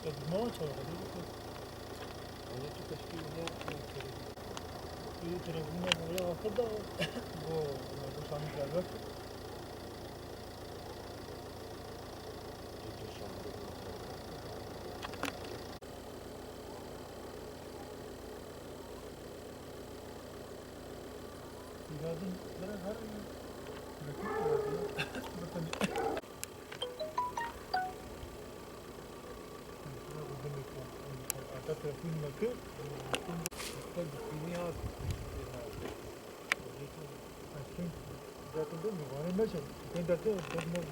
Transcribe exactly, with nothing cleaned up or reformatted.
Te dima çawa xwedî bike? Wala tu keşkî wina. Tu telefona wala axir da. Bo, bo şanî şerbet. Tu tu şanî. Lazim, bira her rakip lazim. Bakalım. Şuna bu demek ki. Ata telefon makı. Sen bittiğini yaz. Zaten de mübarek meşe. Ben de de de